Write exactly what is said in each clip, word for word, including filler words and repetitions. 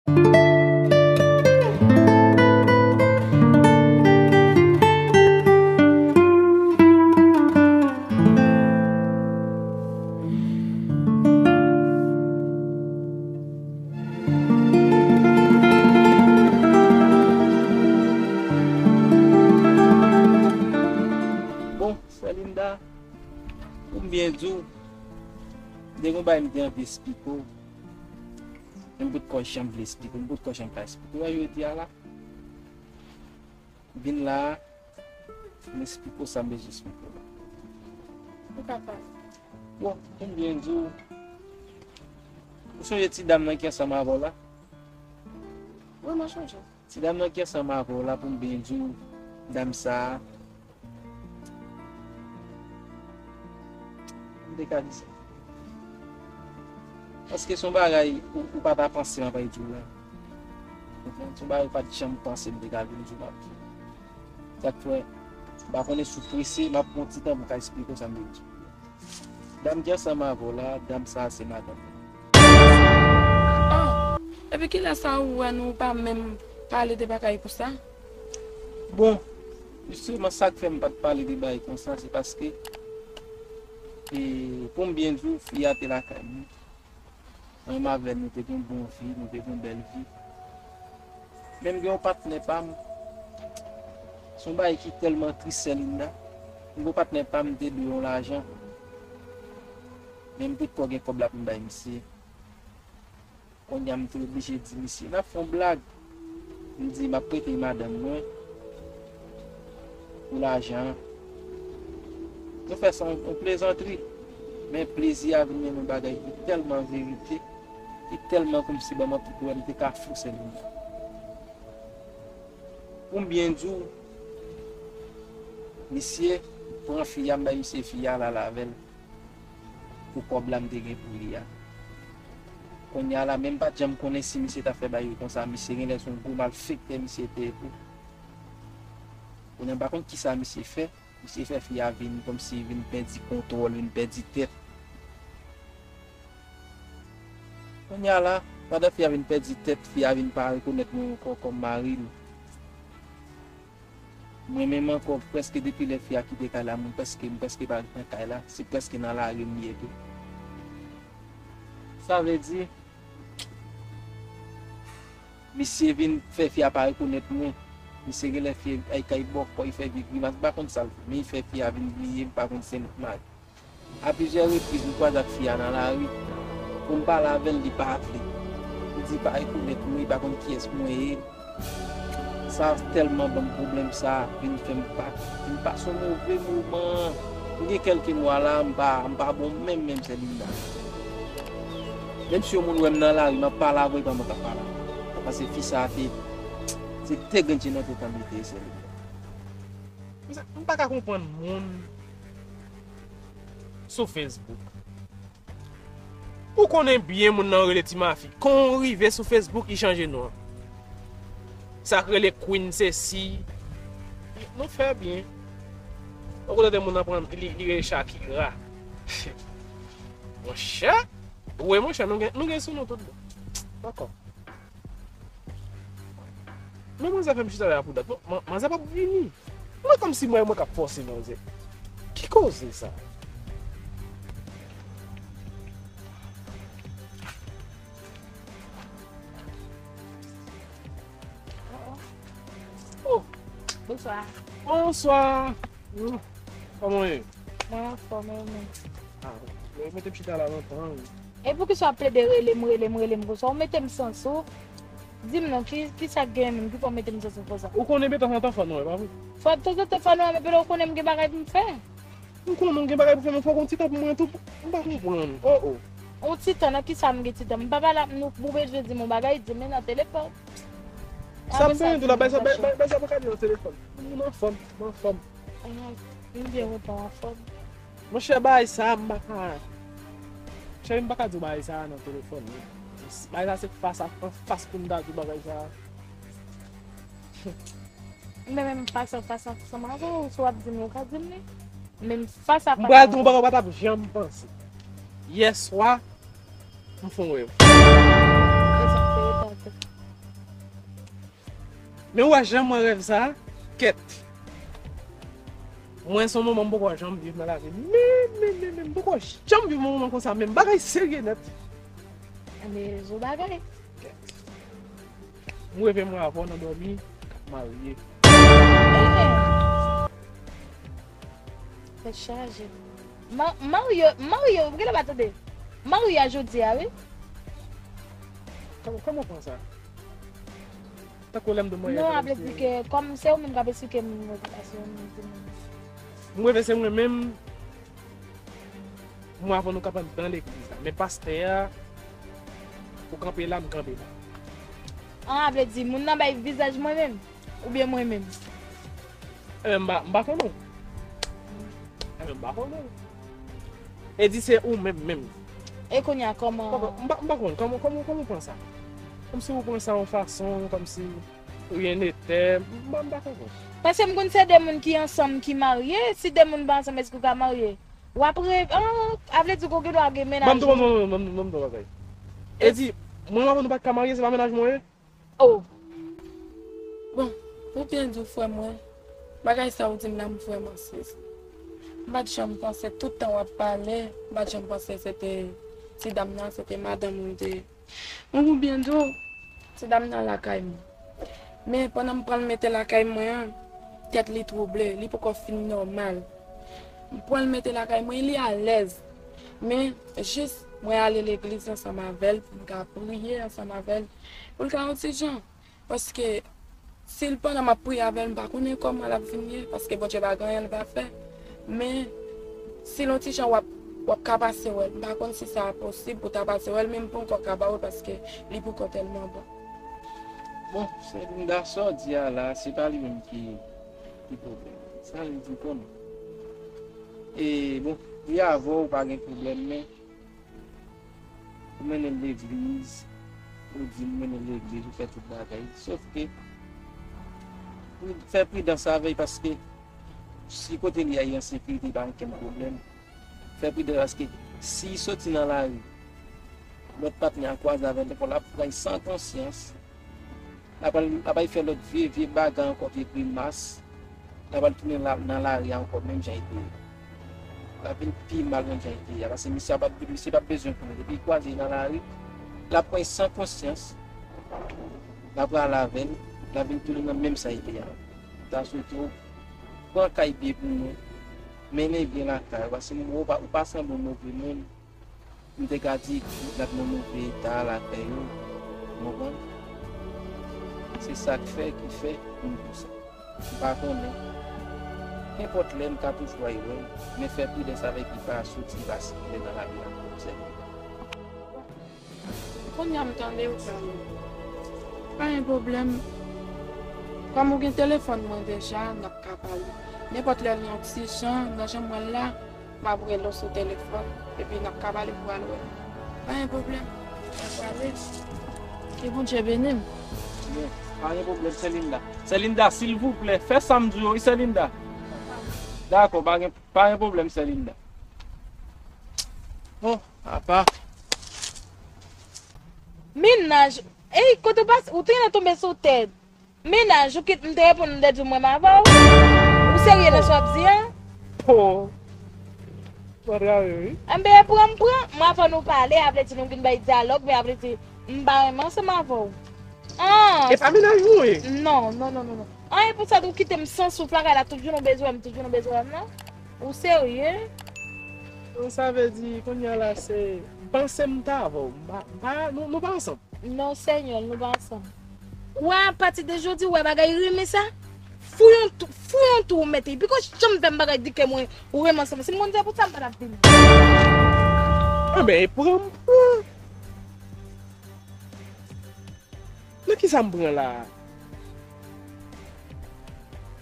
Bon, Sè Linda, pou m byen di w, m te gen yon bagay m te anvi esplike w, men m potko janm vle esplike w, m potko janm ka esplike w. Wè jodi a la, m vin la a, m esplike w sa m bezwen esplike w la. Ou ka pale. Bon, pou m byen di w, ou sonje ti dam nan ki ansanm avè w la? Wi, mwen sonje. Ti dam nan ki ansanm avè w la, pou m byen di w, dam sa a, m te ka di sa. Paske se yon bagay ou, ou pa ta panse m ap di w la. Ou konprann? Se yon bagay ou pa t janm panse m te ka vin di w m ap di w. Sa k fè, m pa konnen si w prese, m ap pran yon ti tan pou m ka esplike w sa m vle di w. Dam ki ansanm avè w la, dam sa a se madanm mwen. Oh, epi kilè sa ou wè nou pa menm pale de bagay konsa? Bon, jisteman, sa k fè m pa t pale de bagay konsa, se paske, e, pou m byen di w, fi a te lakay mwen. Mwen menm avè l, nou te gen yon bon vi, nou te gen yon bèl vi. Men m gen yon patnè pa m. Se yon bagay ki tèlman tris, Sè Linda. M gen yon patnè pa m, m te dwe yon lajan. Men m potko gen kòb la pou m bay misye. Kounye a m te oblije di misye, n ap fè yon blag. M di, m ap prete madanm mwen pou lajan an. Nou fè sa yon, yon plezantri. Men plezi a vin mennen yon bagay ki tèlman verite, ki tèlman kòmsi ban m anvi kwè m te ka fou, Sè Linda. Pou m byen di w, misye pran fi a, m bay misye fi a, l al avè l pou kòb la m te gen pou li a. Kounye a la, men m pa t janm konnen si misye ta fè bagay yo konsa, misye genlè se yon gwo malfektè misye te ye tou. Kounye a m pa konn kisa misye fè, misye fè fi a vin kòmsi vin pèdi kontwòl, vin pèdi tèt. Kounye a la, pandan fi a vin pèdi tèt, fi a vin pa rekonèt mwen ankò kòm mari l. Mwen menm ankò, prèske depi lè fi a kite kay la, mwen prèske, m prèske pa ret nan kay la. Se prèske nan lari m ye tou. Sa vle di, misye vin fè fi a pa rekonèt mwen. Misye genlè fè ay kay bòkò, li fè vye grimas, m pa konn sa l fè, men li fè fi a vin bliye m, pa konn si se m k mari. A plizyè repriz, m kwaze ak fi a nan lari. Pou m pale avè l, li pa vle. Li di li pa rekonèt mwen, li pa konn kiyès mwen ye. Sa tèlman ban m pwoblèm, sa vin fè m pa, vin pase yon move moman. M gen kèlke mwa la, m pa, m pa bon menm, menm, Sè Linda. Menm si yon moun wè m nan lari, m ap pale avè l, e pa mwen k ap pale avè l. Paske fi sa a te, se te grenn je nan tèt an li te ye, Sè Linda. M pa ka konprann moun sou Facebook. Ou konnen byen moun nan rele Ti Mafi. Kon w rive sou Facebook, li chanje non an. Sa k rele Queen Ceci. Nou fè byen. Ou konnen de moun nan pran, li, li rele Shakira. Monchè, wi, monchè, nou gen, nou gen sou nou tout bon. Dakò. Men manzè fè m chita la pou dat. Bon, man-, manzè p ap vini. Mwen kòmsi mwen, mwen k ap fòse manzè. Ki koze sa? Oh, bonswa. Bonswa. Hmm. Kòman w ye? Mwen anfòm, e ou menm? Ah, ou mete m chita la lontan, wi. E poukisa w ap plede rele m, rele m, rele m konsa? Ou mete m san sou. Di m non, ki, ki sa k genyen menm ki fè w mete m san sou konsa? Ou konnen men tanzantan fò nou wè, pa vre? Fò tanzantan fò nou wè, men pito ou konnen m gen bagay pou m fè. M konnen w gen bagay pou fè, men fò w gon ti tan pou mwen tou. M pa konprann. Oh, oh. Yon ti tan, nan kisa m gen ti tan? M pa pale ak nou, ou bezwen di m yon bagay, di m nan telefòn. Sa m bezwen di w la, bay sa, bay, bay, bay sa pa ka di nan telefòn. M anfòm, m anfòm. Ah, m byen kontan w anfòm. Monchè, bagay sa a, m pa ka. Cheri, m pa ka di w bagay sa a nan telefòn, non. Bagay sa a se fas a, an fas pou m ta di w bagay sa a. Men menm fas an fas ansanm avè w, si w ap di m, ou ka di m li. Menm fas a fas. M pral di w yon bagay ou pa t ap janm panse. Yèswa, m fè yon rèv. E sa k te rete an tèt? Men ou wè jan m wè rèv sa a, kèt. Mwen se yon moman m poko janm viv nan lavi m. Men, men, men, men, m poko janm viv yon moman konsa menm. Bagay serye nèt. Anben, zo bagay. Kèt. M reve mwen avè w nan dòmi, k ap marye. Ehe. Tèt chaje. Ma-, marye, marye, ou genlè pa tande. Marye a jodi a, wi. Kòman, kòman w pran sa? Tankou lè m di w marye a, non, sa a vle di ke kòm se ou menm k ap esplike m motivasyon m, di m. M reve se mwen menm, mwen avè w nou k ap anndan legliz la. Men pastè a, ou kanpe la, m kanpe la. An, a vle di, moun nan bay vizaj mwen menm, oubyen mwen menm? Enben, m pa, m pa konnen w. Enben, m pa konnen w. E di se ou menm, menm. E kounye a, kòman? M pa, m pa, m pa konn, kòman, kòman, kòman w pran sa? Kòmsi ou pran sa yon fason, kòmsi rien n'était, m pa, m pa konprann. Paske m konn se de moun ki ansanm ki marye, si de moun pa ansanm, èske w ka marye? W ap re-, an, a vle di ke w gen dwa gen mennaj ou. Ban m di w, ban m, ban m, ban m di w yon bagay. E di, mwen, mwen, nou pa t ka marye, se pa mennaj mwen ye? Oh. Bon, pou byen di w, frè mwen, bagay sa ou di m la, m vrèman sezi. M pa t janm panse, tout tan w ap pale, m pa t janm panse se te ti dam nan, se te madanm ou te. Mwen, pou byen di w, ti dam nan lakay mwen. Men pandan m pran l mete lakay mwen an, tèt li twouble, li poko fin nòmal. M pran l mete lakay mwen, li alèz. Men, jis mwen ale legliz ansanm avè l, pou m ka priye ansanm avè l, pou l ka yon ti jan. Paske, si l pandan m ap priye avè l, m pa konnen kòman l ap vin ye, paske Bondye pa gen anyen l pa fè. Men, si l yon ti jan w ap, w ap ka pase wè l, m pa konn si sa posib pou w ta pase wè l, men m poko ka ba w l, paske li poko tèlman bon. Bon, Selinda, sa w di a la, se pa li menm ki, ki pwoblèm. Sa vle di konnen. E, bon, li avè w, pa gen pwoblèm, men ou mennen l legliz, ou di m mennen l legliz, ou fè tout bagay. Sof ke, pri-, fè pridans avè l, paske si kote li ye an sekirite, pa gen okenn pwoblèm. Fè pridans, paske si l soti nan lari, lòt patnè a kwaze avè l ankò, l ap pran l san konsyans. L ap al, l ap al fè lòt vye, vye bagay ankò, vye grimas. L ap al tounen la, nan lari a ankò, menm jan l te ye. L ap vin pi mal menm jan l te ye a. Paske misye ap, misye p ap bezwen konnen. Depi l kwaze nan lari, l ap pran l san konsyans. L ap pral avè l, l ap vin tounen nan menm sa l te ye a. M ta swete w pran kay byen pou mwen, mennen byen lakay ou, paske m wè w pa, ou pa sanble yon move moun. M te ka di l ap nan move eta lakay ou, ou konprann? Se sa k fè, ki fè m di w sa. M pa konnen. Nenpòt lè, m ka toujou al wè l, men fè pridans avèk li, pa soti, pa sikile nan lari a, kòmsè. Kounye a m tande w pale. Pa gen pwoblèm. Kòm ou gen telefòn mwen deja, n ap ka pale. Nenpòt lè l yon ti jan, nan jan m wè l la, m ap rele w sou telefòn, epi n ap ka pale pou al wè. Pa gen pwoblèm. N ap pale. Ke Bondye beni m. Bon, pa gen pwoblèm, Selinda. Selinda, silvouplè, fè sa m di w, wi, Selinda. Dakò, pa gen, pa gen pwoblèm, Selinda. Bon, apa. Mennaj, ey, kote w pase, ou te gentan tonbe sou tèt. Mennaj, ou kit m te reponn, m te di w mwen m avè w. Ou serye nan sa w ap di a? Oh. Ou atrave, wi. Anben, pran m pran. Mwen avè w nou pale, a vle di nou vin bay dyalòg, men a vle di m pa renmen ansanm avè w. Ah. E pa mennaj mwen ye? Non, non, non, non, non. An, e pou sa tou kite m san souf lakay la, tout jounen w bezwen m, tout jounen w bezwen m, non? Ou serye? Sa vle di, kounye a la, se, m panse m t avè w. M pa, m pa, nou, nou pa ansanm. Non, Senyè, nou pa ansanm. Ou wè, apati de jodi, ou wè bagay renmen sa? Fou yon tou, fou yon tou ou mete. Piko janm fè m bagay di ke mwen, ou renmen ansanm. Si m konn se pou sa, m pa t ap vini. Anben, e pran m pran. Nan kisa m pran la a?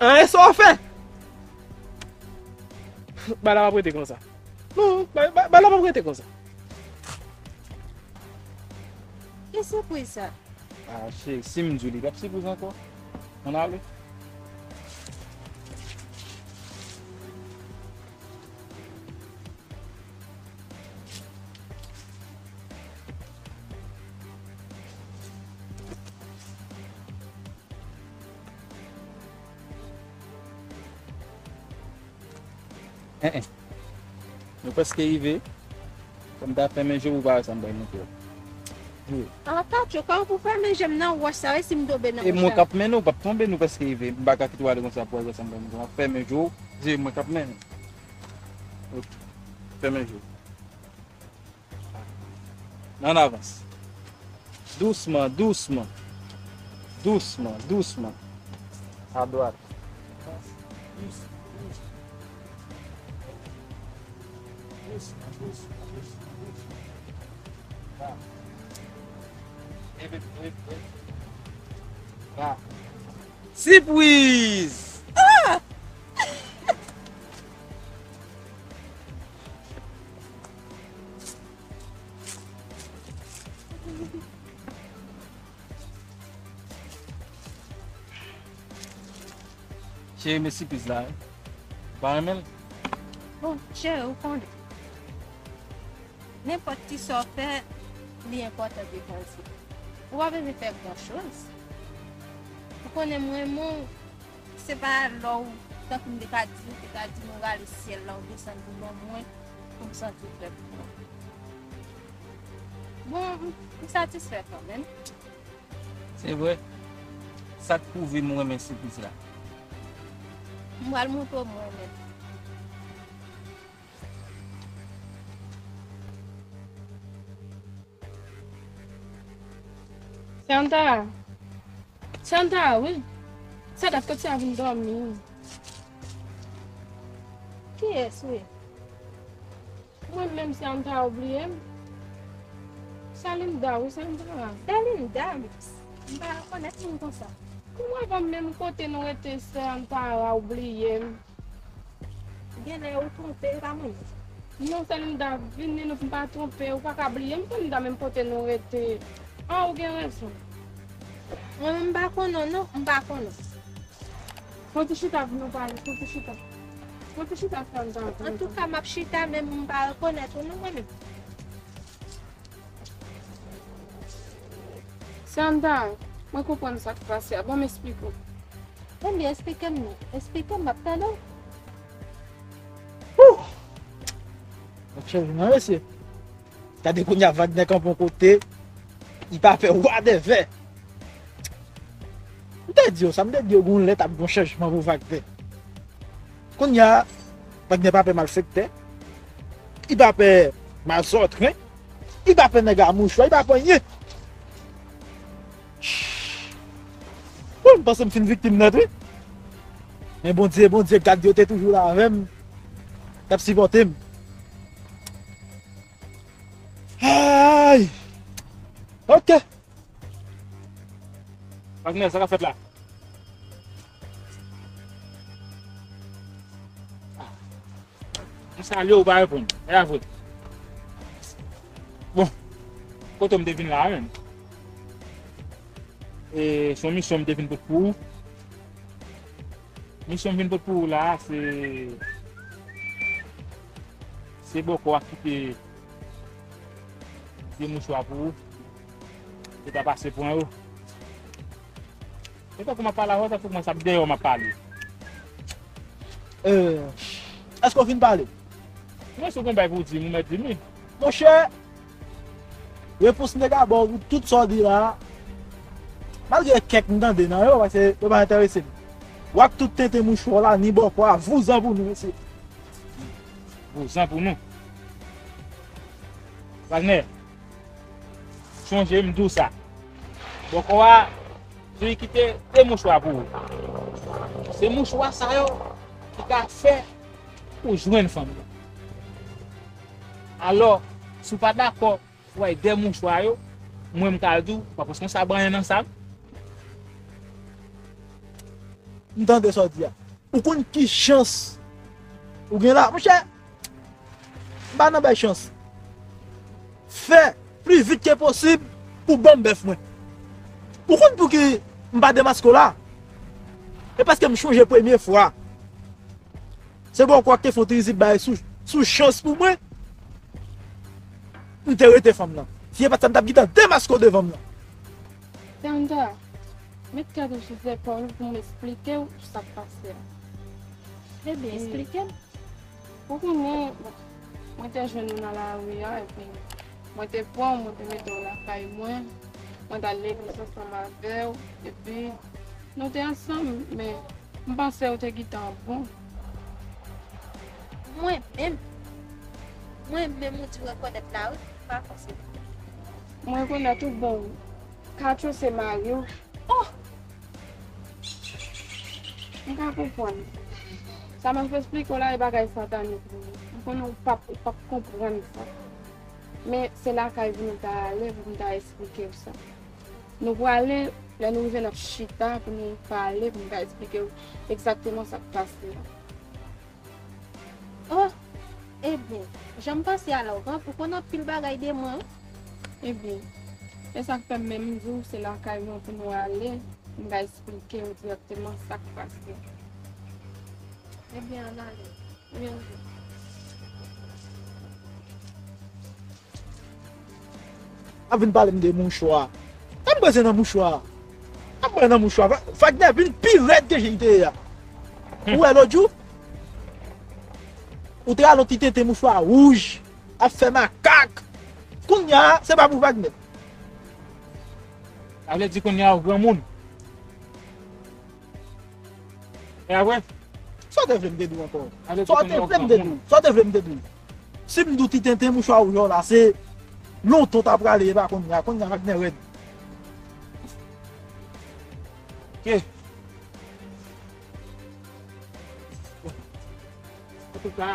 An, e sa w fè? Bagay la p ap rete konsa. Non, bagay, bagay, bagay la p ap rete konsa. Ki sipriz sa? Ah, cheri, si m di w li p ap sipriz ankò. Ann ale. En, en. Nou prèske rive. Fò m ta fèmen je w pou w pa wè sa m pral montre w. Wi. An, Patcho, kòman pou fèmen je m nan wòch sa, wi, si m tonbe nan wòch la? E mwen k ap mennen w, w p ap tonbe, nou prèske rive. M pa ka kite w ale konsa pou w al wè sa m pral montre w. M ap fèmen je w, se mwen k ap mennen w. Ok. Fèmen je w. Ann avans. Dousman, dousman. Dousman, dousman. Adwat. Dousman, dousman. Dousman, dousman, dousman, dousman. Ba. Leve, leve, leve. Ba. Sipriz! Ah! Cheri, men sipriz la, wi. Ou pa renmen l? Bon, cheri, ou konnen. Nenpòt ti sa w fè, li enpòtan devan Dye. Ou pa bezwen fè gran choz. Ou konnen m renmen w, se pa lè w, tankou m te ka di w, te ka di m ou rale syèl la, ou desann pou ban mwen, pou m santi w fè pou mwen. Bon, m, m satisfè kanmenm. Se vre? Sa k pwouve m renmen sipriz la? M pral montre w m renmen l. Santa. Santa, wi. Santa, kote a vin dòmi? Kiyès, wi? Mwen menm, Santa, ou bliye m? Salinda, wi, Santa. Salinda? M pa rekonèt moun konsa. Kouman avan menm kote nou rete, Santa, ou bliye m? Genlè ou twonpe, e pa mwen menm. Non, Salinda, vini non, m pa twonpe, ou pa ka bliye m, Salinda, menm kote nou rete. An, ou gen rezon. Mwen menm, m pa konnen w, non, m pa konnen w. Fon ti chita pou nou pale, fon ti chita. Fon ti chita, Salinda. Antouka, m ap chita, men m pa rekonèt ou, non, mwen menm. Santa, mwen konprann sa k pase a. Ban m esplike w. Ebyen, esplike m non. Esplike m, m ap tande w. Wouh! Mwen chanje nan mesye. Gade kounye a Wagner kanpe yon kote, li pa fè wa de vè. M te di w sa, m te di w gon lè t ap gon chanjman pou Wagner. Kounye a, Wagner pa pè malfektè, li pa pè malsòtren, li pa pè nèg a mouchwa, li pa pè anyen. Wouy, m panse m fin viktim nèt, wi. Men Bondye, Bondye, gad yo te toujou la avè m, t ap sipòte m. Ay! Ok. Wagner, sa k ap fèt la? M salye w, ou pa reponn. E a vre. Bon, kote m te vin la menm? E se yon misyon m te vin pote pou ou. Misyon m vin pote pou ou la, se, se bòkò a ki te de mouchwa pou ou. Ou ta pase pran yo. E tankou m ap pale avè w, tankou mwen sa ap dèyè w m ap pale. Euh, èske w fin pale? Mwen, si w gon bagay pou w di m, ou mèt di m wi. Monchè, repons m te ka ba w pou tout sa w di la, malgre kèk m tande nan yo, paske yo pa enterese m. W ak tout tenten mouchwa w la, ni bòkò a, vouzan pou nou, mesye. Vouzan pou nou. Wagner, chonje m di w sa. Bòkò a, se li ki te de mouchwa pou ou. Se mouchwa sa yo ki ka fè ou jwenn fanm nan. Alò, si w pa dakò pou w bay de mouchwa yo, mwen m ka di w, w ap responsab anyen nan sa. M tande sa w di a. Ou konn ki chans ou gen la? Monchè, m pa nan bay chans. Fè pli vit ke posib pou ban m bèf mwen. Ou konn pouki m pa demaske w la? E paske m chonje premye fwa. Se bòkò a k te fè yon ti rizib bay sou, sou chans pou mwen. M te rete fanm nan. Si e pa t sa, m t ap gentan demaske w devan m nan. Sandra, met tèt ou sou zepòl ou pou m esplike w sa k pase a. Ebyen, esplike m. Ou konnen, mwen te jwenn ou nan lari a, epi mwen te pran w, mwen te mete w lakay mwen, mwen t al legliz ansanm avè w, epi nou te ansanm, men m panse w te gentan bon. Mwen menm, mwen menm ou di w rekonèt la wi, pa fòse. Mwen rekonèt ou bon, Katyo se mari w. Oh! M ka konprann. Sa m ap esplike w la e bagay satanik li ye. M konnen w p ap, ou p ap konprann sa. Men se lakay pou nou ta ale, pou m ta esplike w sa. Nou prale, lè nou rive n ap chita pou nou pale, pou m ta esplike w egzakteman sa k pase a. Oh, ebyen, jan m panse a la, ou konn, ou konn anpil bagay de mwen, wi. Ebyen, e sa k fè m menm di w se lakay mwen pou nou ale, m ka esplike w dirèkteman sa k pase. Ebyen, ann ale. Ebyen, ann ale. Ap vin pale m de mouchwa. Sa m bezwen nan mouchwa? Sa m bezwen nan mouchwa? Va-, Wagner vin pi rèd ke jan l te ye a. Ou wè lòt jou? Ou te al yon ti tenten mouchwa wouj, ap fè makak. Kounye a, se pa pou Wagner. Sa vle di kounye a ou granmoun. E apre? Sa w te vle m te di w ankò? Sa w te vle m te di w? Sa w te vle m te di w? Si m di w ti tenten mouchwa wouj la, se lontan w ta prale, e pa kounye a. Kounye a, Wagner rèd. Ok. Antouka,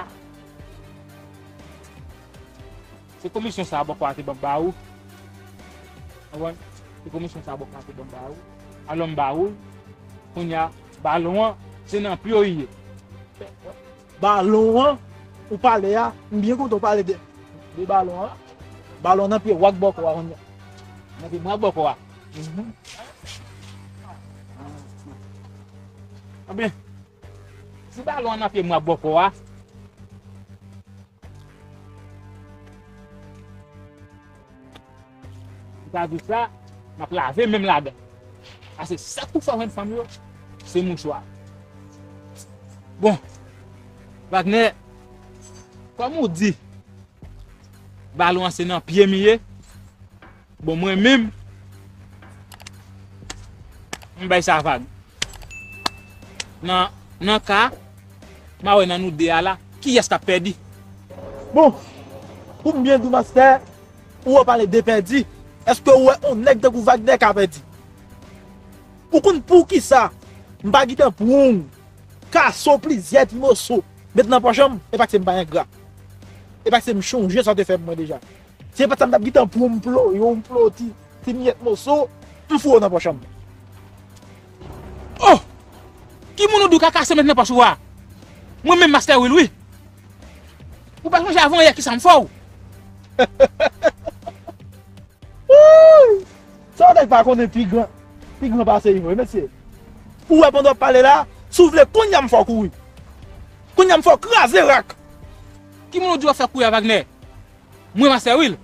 se komisyon sa a bòkò a te ban ba ou. Konprann? Se komisyon sa a bòkò a te ban ba ou. Alò m ba ou l. Kounye a, balon an, se nan pye w li ye. Balon an, ou pale a, m byen kontan w pale de, de balon an. Balon nan pye w ak bòkò a kounye a. Nan pye mwen ak bòkò a. Mhm. Anben, si balon an nan pye mwen ak bòkò a, m ta di sa, m ap lave men m ladan. Paske sa k tou fè w jwenn fanm yo, se mouchwa. Bon, Wagner, kòm ou di, balon an se nan pye m li ye, bon, mwen menm, m bay sa vag. Nan, nan ka, m a wè nan nou de a la, kiyès k ap pèdi? Bon, pou m byen di w, mastè, ou wè w pale de pèdi, èske ou wè yon nèg tankou Wagner ka pèdi? Ou konn poukisa m pa gentan pran w, kase w plizyè ti moso, met nan pòch an, e pa se m pa engra. E pa se m chonje sa w te fè pou mwen deja. Se pa t sa m t ap gentan pran w, m ploye w, m ploye w ti, ti miyèt moso, m foure w nan pòch an. Oh! Ki moun ou di w ka kase met nan pòch ou a? Mwen menm Master Will, wi. Ou pa sonje avan yè kisa m fè w? Wouy! Se yon nèg pa konnen pi gran, pi gran pase li vre, mesye. Ou wè pandan w ap pale la, si w vle kounye a m fè w kouri. Kounye a m fè w kraze rak. Ki moun ou di w ap fè kouri a Wagner? Mwen Master Will.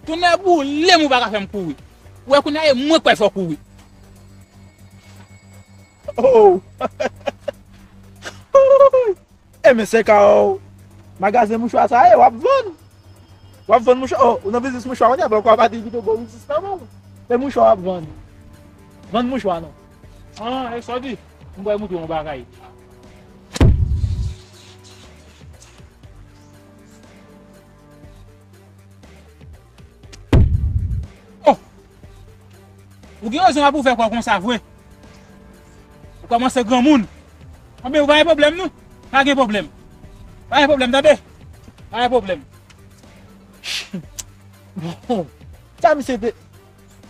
Tonnè boule m ou pa ka fè m kouri. Ou wè kounye a e mwen k pral fè w kouri. Oh! Enben se ka w. Magazen mouchwa sa ye, w ap vann. W ap vann mouchwa. Oh, ou nan biznis mouchwa kounye a, bon, w ap di kite gwo biznis nan men w. E mouchwa w ap vann. Vann mouchwa non. Ah, e sa w di? M pral montre w yon bagay. Oh! Ou gen rezon ap ouvè kò w konsa vre. Ou kòmanse granmoun. Anben, ou pa gen pwoblèm, non? Pa gen pwoblèm. Pa gen pwoblèm, tande? Pa gen pwoblèm. Bon, sa misye te,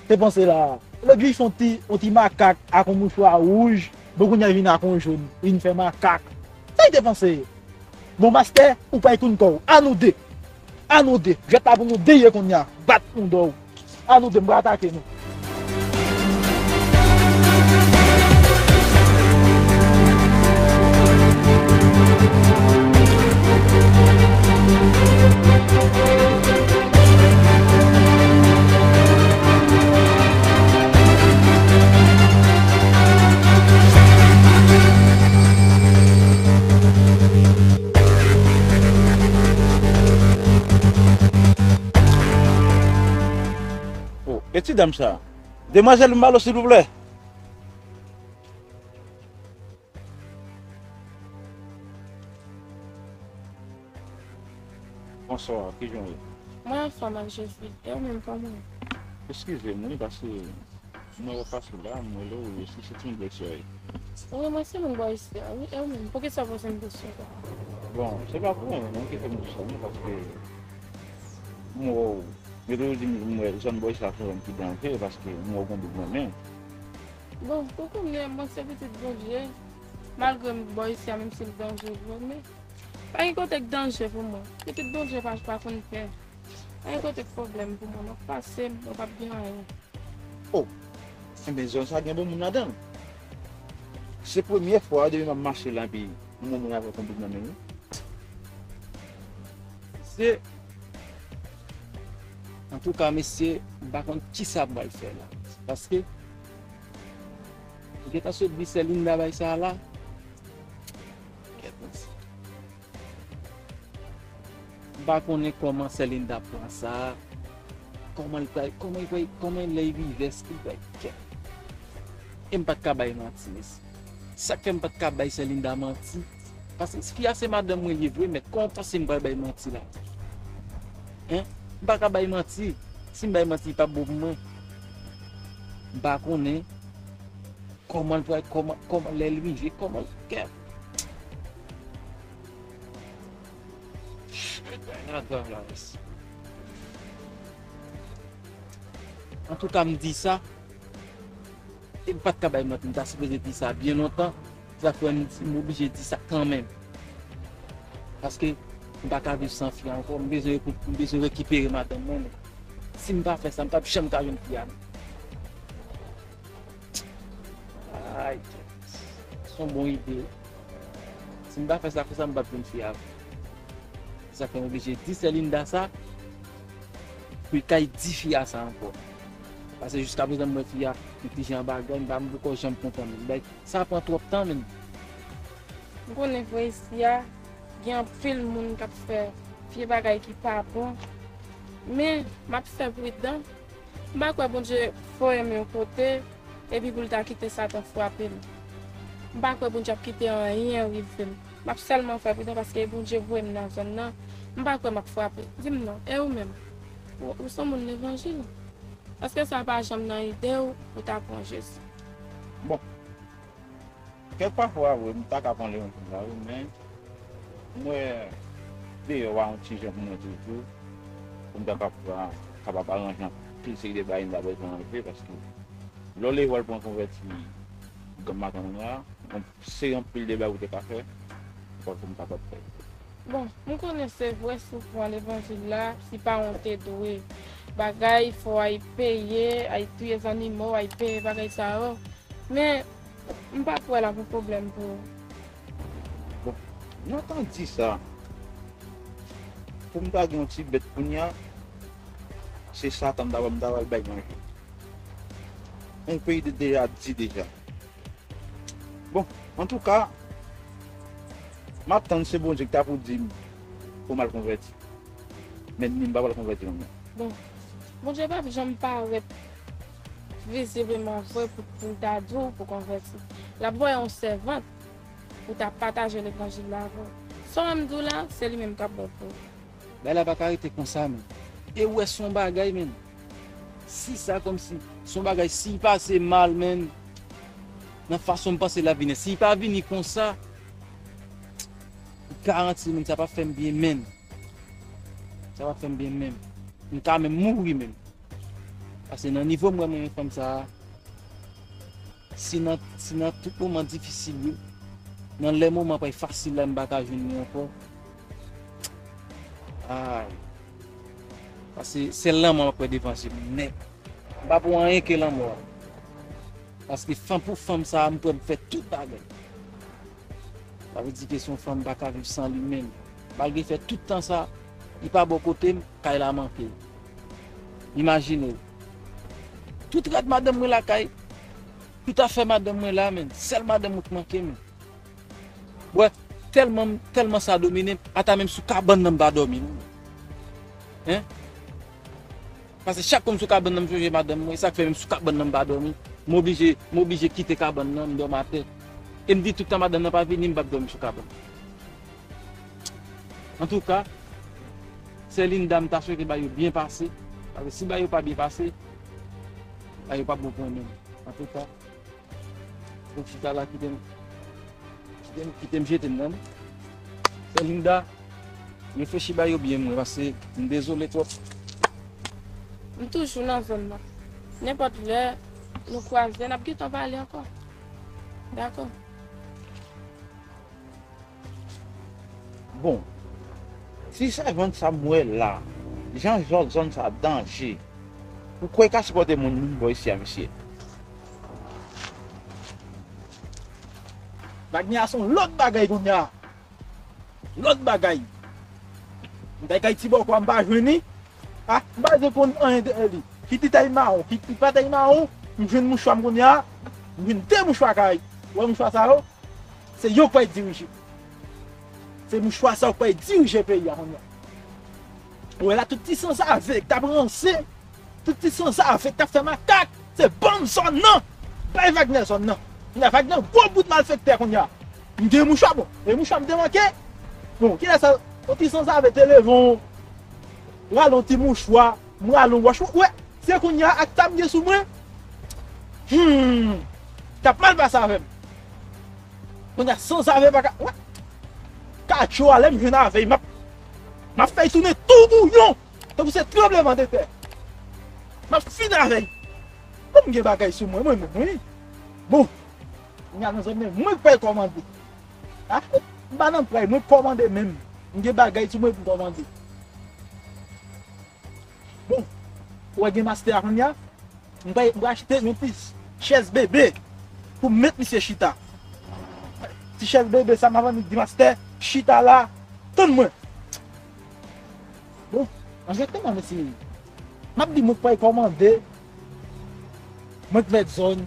te panse la a? Lòt jou, li fè yon ti, yon ti makak ak yon mouchwa wouj, bon, kounye a, li vin ak yon jòn, li vin fè makak. Sa li te panse? Bon, mastè, ou pral tounen kò w. A nou de. A nou de. Jwèt la pou nou de ye kounye a. Bat nou dò w. A nou de, m pral atake nou. Ti dam sa. Demwazèl, m ba l, silvouplè. Bonswa, kijan w ye? Mwen anfòm ak Jezi. E ou menm, kòman w ye? Eskize m, wi, paske mwen wè w pase la, m rele w, si se ti yon blesè. Wi, mwen se moun bò isi a, wi. E ou menm, poukisa w poze m kesyon sa? Bon, se pa pou anyen, non, ki fè m di sa, non, paske m wè w, yo toujou di m, m wè zòn bò isi a se yon zòn ki danje, paske m wè w gen doub nan men. Bon, pou kounye a, mwen se pitit Bondye. Malgre m bò isi a, menm si l danje vre, men pa gen kote k danje pou mwen. Pitit Bondye pa, pa konn pè. Pa gen kote k pwoblèm pou mwen. W ap pase m, mwen p ap gen anyen. O! Enben, zòn sa gen bon moun ladan l. Se premye fwa depi m ap mache la, epi m wè moun avèk yon doub nan men l. Se, antouka, mesye, m pa konn kisa m pral fè la. Paske, m gentan sot di sè Linda bay sa la. Kèt, mesye. M pa konnen kòman sè Linda pran sa. Kòman l pral, kòman l pral, kòman lè l rive, èske l pral kèt. E m pa t ka bay manti, mesye. Sa k fè m pa t ka bay sè Linda manti? Paske fi a se madanm mwen li ye vre, men kòman w panse m pral bay manti la? Hein? M pa ka bay manti. Si m bay manti, li p ap bon pou mwen. M pa konnen kòman l pral, kòman, kòman lè l rive, kòman l kè. Bagay la grav la, mesye. Antouka, m di sa, e m pa t ka bay manti, m ta sipoze di sa byen lontan. Sa fè m, m oblije di sa kanmenm. Paske m pa ka viv san fi a ankò, m bezwen, m bezwen rekipere madanm mwen. Si m pa fè sa, m p ap janm ka jwenn fi a, non. Ay, se yon bon ide. Si m pa fè sa konsa, m p ap jwenn fi a vre. Sa fè m oblije di sè Linda sa, pou l kay di fi a sa ankò. Paske jiskaprezan m wè fi a, yon ti jan bagay, m pa, m poko janm konprann li. Bagay sa pran twòp tan, menm. M konnen vre isi a, gen anpil moun k ap fè vye bagay ki pa bon. Men, m ap fè pridan. M pa kwè Bondye voye m yon kote, epi pou l ta kite Satan frape m. M pa kwè Bondye ap kite anyen rive m. M ap sèlman fè pridan paske Bondye voye m nan zòn nan. M pa kwè m ap frape. Di m non, e ou menm? Ou, ou se yon moun levanjil? Èske sa pa janm nan ide w pou ta pran Jezi? Bon, kèk pafwa, wi, m ta ka pran levanjil la, wi, men m wè deyò a yon ti jan pou mwen toujou, pou m ta kap-, kapab aranje anpil seri de bagay m ta bezwen ranje, paske lè w leve w al pran konvèti granm maten an, se anpil de bagay ou te ka fè, ankò pou m kapab fè. Bon, m konnen se vre si w pran levanjil la, si pa w te dwe bagay, fò w ay peye, ay touye zannimo, ay peye bagay sa yo. Men, m pa kwè l ap yon pwoblèm pou ou. Bon, nan tan di sa, pou m ta gen yon ti bèt kounye a, se Satan m ta, m ta pral bay manje. Yon peyi de deja di deja. Bon, antouka, m ap tann se Bondye ki ta pou di m pou m al konvèti. Men m pa pral konvèti non. Bon, Bondye p ap janm parèt vizibleman vre pou, pou l ta di w pou konvèti. L ap voye yon sèvant pou ta pataje levanjil la avè w. Sa w wè m di w la, se li menm k ap bon pou ou. Bagay la pa ka rete konsa, menm. E w wè se yon bagay, menm. Si sa kòmsi, se yon bagay, si l pase mal, menm, nan fason m panse l ap vini, si l pa vini konsa, m garanti, menm, sa p ap fè m byen, menm. Sa p ap fè m byen, menm. M ka menm mouri, menm. Paske nan nivo m wè mwen menm fanm sa a, si nan, si nan tout moman difisil yo, nan lè moman pa fasil la, m pa ka jwenn li ankò. Ay. Paske sèl lanmò m ap wè devan je m nèt. M pa pou anyen ke lanmò a. Paske fanm pou fanm sa a, m prè m fè tout bagay. Sa vle di ke se yon fanm m pa ka viv san li menm. Malgre fè tout tan sa, li pa bò kote m, kay la manke l. Imajine w. Tout rad madanm mwen lakay, tout afè madanm mwen la, menm. Sèl madanm mwen k manke m. Wè, tèlman, tèlman sa domine m, ata menm sou kabann nan m pa dòmi, non. Hein? Paske chak kou m sou kabann nan, m sonje madanm mwen, e sa k fè menm sou kabann nan m pa dòmi. M oblije, m oblije kite kabann nan, m dòmi atè. E m di tout tan madanm nan pa vini, m p ap dòmi sou kabann. Antouka, sè Linda, m ta swete bagay yo byen pase. Paske si bagay yo pa byen pase, bagay yo p ap bon pou mwen menm. Antouka, Bon, chita la, kite m, kite m, kite m jete m nan. Sè Linda, reflechi ba yo byen, mwen, paske m dezole twòp. M toujou nan zòn nan. Nenpòt lè nou kwaze, n ap gentan pale ankò. Dakò. Bon, ti sèvant sa m wè la, jan zòn, zòn sa danje, ou kwè l ka sipòte moun vin bò isi a, mesye? Wagner a se yon lòt bagay kounye a. Lòt bagay. M t al kay ti bòkò a, m pa jwenn li. Ah, m pa bezwen konn anyen de li. Kit li ta mawon, kit li pa ta mawon, m jwenn mouchwa m kounye a. M jwenn de mouchwa kay. Ou wè mouchwa sa yo? Se yo k pral dirije. Se mouchwa sa yo k pral dirije peyi a kounye a. Ou wè la, tout ti sanzave k t ap ranse, tout ti sanzave k t ap fè makak, se bann zòn nan. Bay Wagner zòn nan. Kounye a Wagner gwo bout malfektè kounye a. M gen mouchwa, bon, e mouchwa m te manke. Bon, kilè sa, yon ti sanzave te leve yon, rale yon ti mouchwa, m rale yon wòch, ou wè, se kounye a ak sa m gen sou mwen. Hmm, t ap mal pase avè m. Kounye a sanzave pa ka, wè. Katcho a lè m jwenn avè l, m ap, m ap fè l tounen tou bouyon. Tankou se tranblemanntè. M ap fin avè l. Bon, m gen bagay sou mwen, mwen menm, wi. Bon, m al nan zòn men, mwen k pral kòmande. Ah, m pa nan pray, mwen k kòmande menm. M gen bagay sou mwen pou m kòmande. Bon, ou wè gen mastè a kounye a? M pral, m pral achte yon ti chèz bebe pou m met misye chita. Ti chèz bebe sa, m ap annik di mastè chita la, tann mwen. Bon, egzakteman, mesye. M ap di mwen k pral kòmande, mwen k mèt zòn.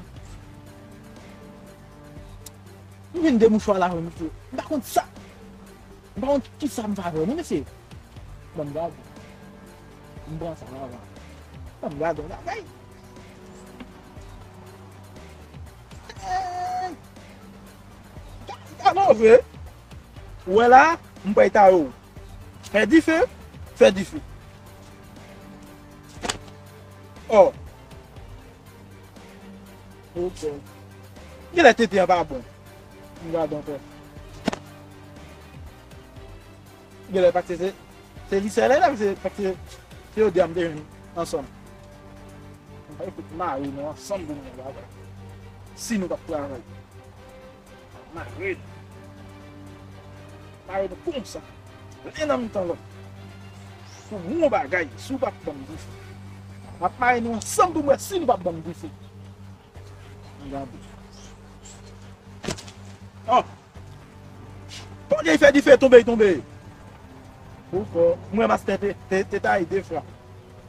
M jwenn de mouchwa la, mesye. M pa konn sa. M pa konn kisa m va fè, non, mesye. Ban m gade. M pran sa la, la. Ban m gade yon bagay. Ey! Gade, gade move. Ou wè la, m pral ta yo. Fè dife, fè dife. Oh. Ok. Genlè tete an pa bon. M gade ankò. Genlè paske se, se li sèl la, se, paske se yo de a m te jwenn ansanm. M pa fout mare nou ansanm pou nou bagay. Si nou p ap travay. Mare nou. Mare nou konsa. Len nan mitan lòt. Pou bon bagay, si w p ap ban m dife. M ap mare nou ansanm pou m wè si nou p ap ban m dife. Gade. Oh! Pandan l fè dife, tonbe, l tonbe. Ou fò. M wè mastè te, te, te taye de fwa.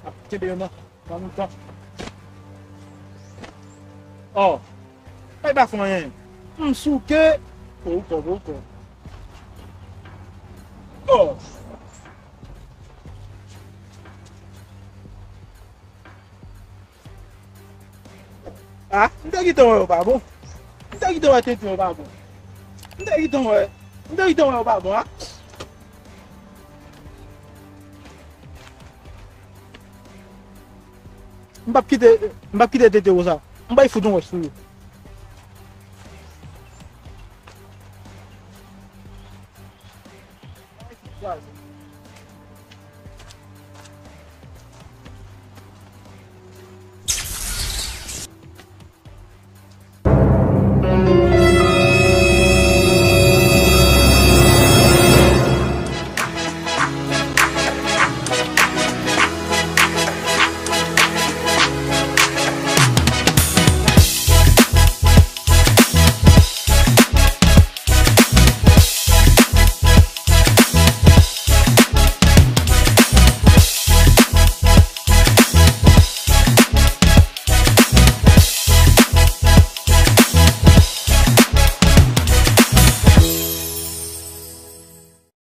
Ap kenbe yo nan. Ban m tan. Oh. Ay pa fè anyen. M souke. Oh, ou kò, ou kò. Oh. Ah, m te gentan wè yo pa bon. M te gentan wè tenten yo pa bon. M te gentan wè. M te gentan wè yo pa bon, ah. M p ap kite, m p ap kite tete yo sa. M bay fout yon wòch sou yo.